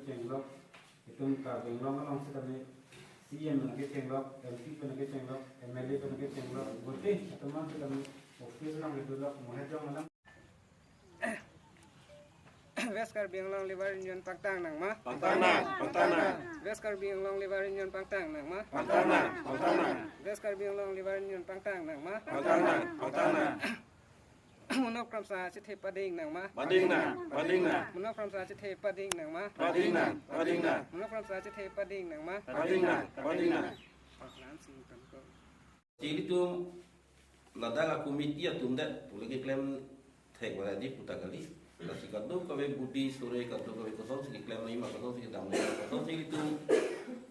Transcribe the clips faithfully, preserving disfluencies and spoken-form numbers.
chenglok, itum Karbi Anglong along sitame C E M pen kechenglok, M P pen kechenglok, M L A pen kechenglok, bote atum an sitame office along itum lok mohet jong alam. West Karbi Anglong Labour Union pangtang nang ma? Pangtang nang, pangtang nang. West Karbi Anglong Labour Union pangtang nang ma? Pangtang nang, pangtang nang. West Karbi Anglong Labour Union pangtang nang ma? Pangtang nang, pangtang nang. Monok Kramsa chethe pading nang ma? Pading nang, pading nang. Monok Kramsa chethe pading nang ma? Pading nang, pading nang. Monok Kramsa chethe pading nang ma? Pading nang, pading nang. Paklan sing tangko. Ilitum ladak a-committee atum det pule keklem thek wala di puta kali. Lasi kadokave budi sore kadokave kosonsi keklem nangji ma, kosonsi kedam nangji ma, kosonsi ilitum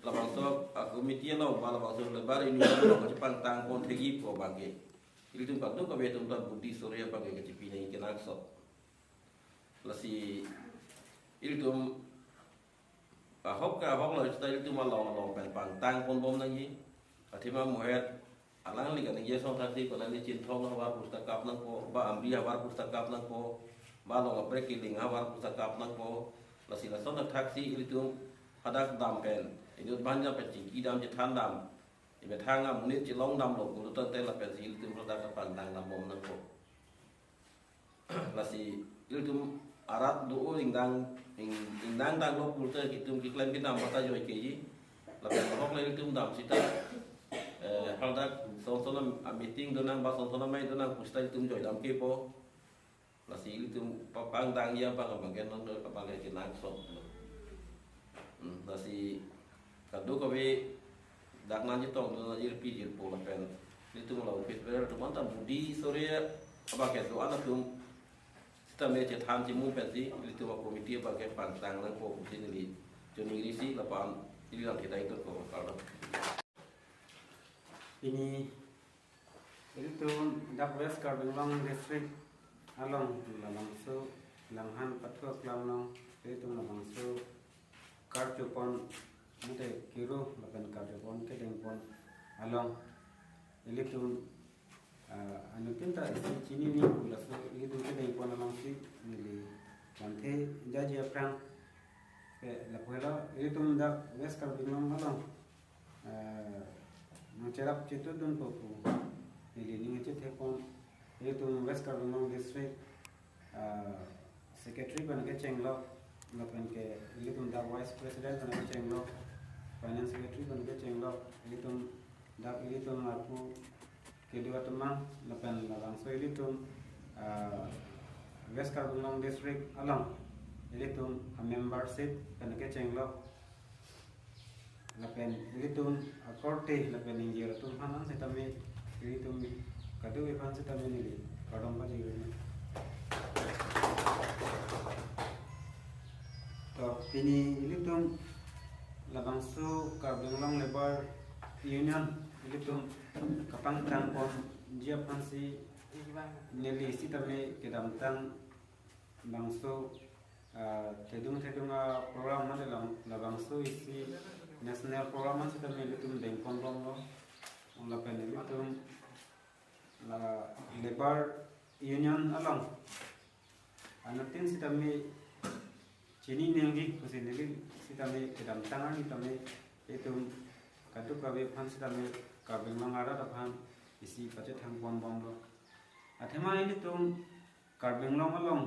labangso a-committee along ba labangso labour union along kachepangtang pon thekji pu abangke, ilitum kadokave atum ta budi sore abangke kachepi nangji kenangsot. Lasi ilitum ahok ke ahok lo, seta ilitum along along pen pangtang pon bom nangji. Athema mohet alangli kaningje asong thaksi, konatsi Chinthong havar pusita kap nangpo, ba Amri havar pusita kap nangpo, ba along kaprek Kiling havar pusita kap nangpo. Lasi lason thaksi ilitum hadak dam pen, inut banja pen chingki dam, chethan dam, imethang amonit chelong damlo pulo tangte lapensi ilitum hadak pangtang dam bom nangpo. Lasi ilitum arat do-o ingdang, ing-, ingdang danglo pulote itum keklem kedam bata joi keji. Lapen ahok le ilitum dam seta, eh, hadak son son a-meeting donang ba son son amei donang pusita itum joi dam kepo. Lasi ilitum papangdang ya bang abang ke non abang ke kenangsot lo. Hmm, lasi kadokave dak nangchetong do, nangchirpi jirpo lapen ilitum la office bearer atum anta budi sore abang ke do-an atum sitame chethan chemu pensi ilitum a-committee abang ke pangtang nangpo pusi neli choningrisi lapen neli lang kita itu ko kardom. Pini ilitum dak West Karbi Anglong District along labangso Langhan Pathu Aklam along ilitum labangso karju pon mate kiro lapen karju pon kedeng pon along ilitum, ah, anuttin ta isi chinine pu laso ilitum kedeng pon alongsi neli manthe jaji aphrang ke lapu helo ilitum dak West Karbi Anglong along, ah, nangcherap chetudunpo pu neli ning chethe pon. Ilitum West Karbi Anglong District, ah, Secretary pen kechenglok, lapen ke ilitum dak Vice President pen kechenglok, Finance Secretary pen kechenglok, ilitum dak ilitum lapu kedo atum an, lapen labangso ilitum, ah, West Karbi Anglong District along ilitum a-membership pen kechenglok, lapen ilitum akorte lapen ingjir atum aphan sitame ilitum kadokave aphan sitame neli kardom pajirno. To pini ilitum labangso Karbi Anglong Labour Union ilitum kapangtang ponji aphansi neli sitame kedamtang bangso, ah, thedung thedung a-program mate lang labangso isi national program an sitame ilitum dengpon bomlo. Lapen ilitum la Labour Union along anuttin sitame chini nangji pusi neli sitame kedamtang an sitame itum kadokave aphan sitame Karbi Anglong arat aphan isi pachethang pon bomlo. Athema ilitum Karbi Anglong along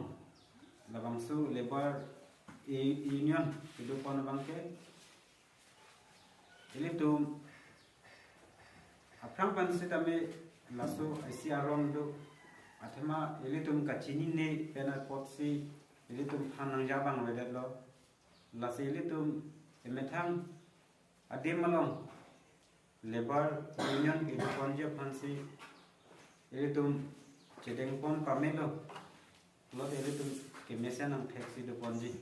labangso Labour U-, Union kedo pon abangke ilitum aphrang pen sitame laso isi aron do, athema ilitum kachinine pen apotsi ilitum aphan nangja abang avedetlo. Lasi ilitum emethang adim along Labour Union kedo ponji aphansi ilitum chedengpon pamelo. Pulote ilitum kemesen angthek si do ponji.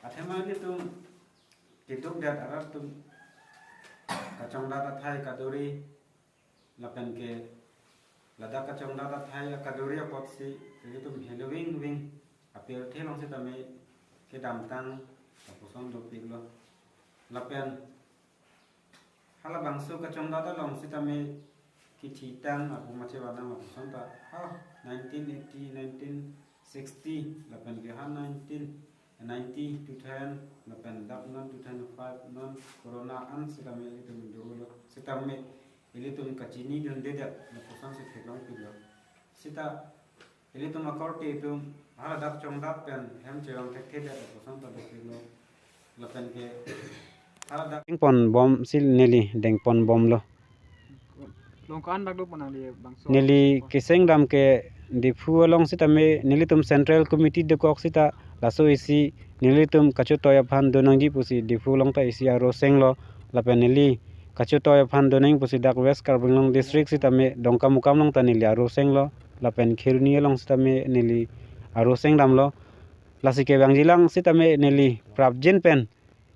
Athema ilitum keduk dat arat atum kachongdat athai kaduri lapen ke ladak kachongdat athai kaduri apotsi ilitum heloving ving apirthe along sitame kedamtang lapuson dopiklo. Lapen halabangso kachongdat along sitame kethitang apu mache vanang lapuson ta ha nineteen eighty, nineteen sixty lapen ke ha nineteen Ninety two thousand lapen dak non two thousand five non corona an sitame ilitum dolo, sitame ilitum kachinidundedet lapuson si theklongpiklo. Sita ilitum akorte atum haladak chongdat pen hem chevang thekthedet lapuson ta dopiklo. Lapen ke haladak ingpon bom si neli dengpon bomlo. Long ko-an bak do pon nangli bangso? Neli keseng dam ke Diphu along sitame nelitum Central Committee dokok sita, laso isi nelitum kachotoi aphan donangji pusi Diphu along ta isi aro senglo, lapen neli kachotoi aphan donang pusi dak West Karbi Anglong District sitame Dongkamukam along ta neli aro senglo, lapen Kheroni along sitame neli aro seng damlo. Lasi kevangjilang sitame neli prapjin pen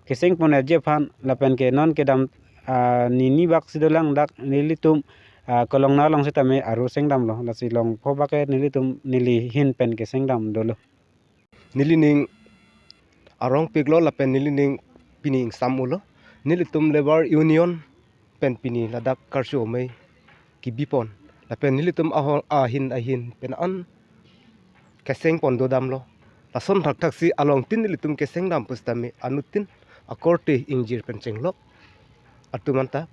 keseng pon-etji aphan lapen ke non kedam, ah, nini bak si dolang, dak nelitum, ah, Kolongna along sitame aro seng damlo, lasi long pho bak ke nelitum neli ahin pen keseng dam dolo. Nelining arongpiklo lapen nelining pini ingsam ulo. Nelitum Labour Union pen pini ladak karcho amei kebipon. Lapen nelitum aho-, ahin ahin pen an keseng pon dodamlo. Lason thakthak si along tin nelitum keseng dam pusitame anuttin akorte ingjir pen chenglok atum anta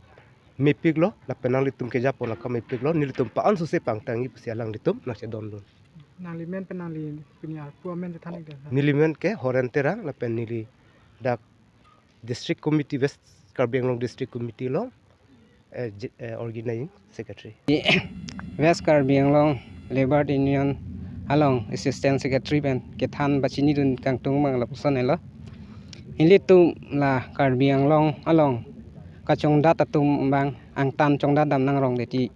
mepiklo, lapen nanglitum kejapon akam mepiklo, nelitum pa-an suse pangtangji pusi alanglitum nangchedondun. Nangli men pen nangli pini arpu amen chethan-ikdet. Neli men ke Horen Terang lapen neli dak District Committee, West Karbi Anglong District Committee along, eh, je-, eh, Organizing Secretary. West Karbi Anglong Labour Union along Assistant Secretary pen kethan pachinidun kangtung abang lapuson helo. Ilitum la Karbi Anglong along kachongdat atum abang angtan chongdat dam nangrong deti,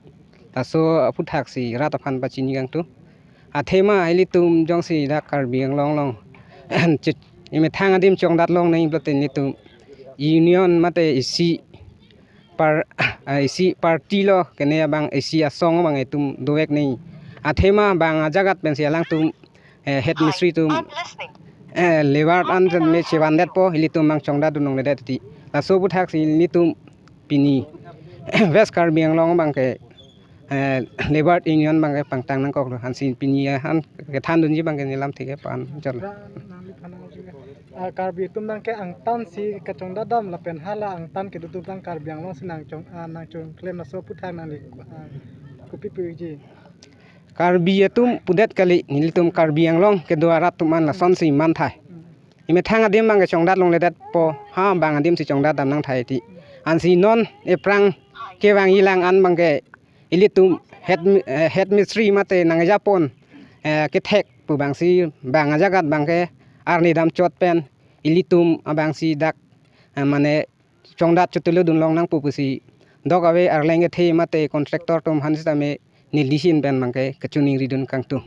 laso aphuthak si rat aphan pachini kangtung. Athema ilitum jongsi dak Karbi Anglong along chit-, imethang adim chongdat longnei pulote ilitum union mate isi par-, ah, isi party lo kene abang isi asong abang itum dovek nei. Athema bang ajagat pensi alangtum, eh, head mistri atum, eh, labour an pen me chevandetpo, ilitum abang chongdat dun longledetji. Laso aphuthak si ilitum pini West Karbi Anglong abang ke, eh, Labour Union abang ke pangtang nangkoklo, ansi pini ahin kethandunji abang ke nelamthe ke pan jor. Ra-, nangliphan nang-, ah, Karbi atum abang ke angtan si kachongdat dam lapen hala angtan kedo atum abang Karbi Anglong si nangchong, ah, nangchongklem, laso aphuthak nangli, ah, kopi puji? Karbi atum pudet kali, nelitum Karbi Anglong kedo arat atum an lasonsi manthai. Imethang adim abang ke chongdat longledetpo, ha bang adim si chongdat dam nangthai ti. Ansi non ephrang kevangjilang an abang ke ilitum head mi-, eh, head mistri mate nangjapon, eh, kethek pu abang si bang ajagat abang ke arni damchot pen ilitum abang si dak, eh, mane chongdat chotulu dun long nangpo pusi dok ave arleng kethe mate contractor atum aphan sitame neli ahin pen abang ke kachiningri dun kangtung.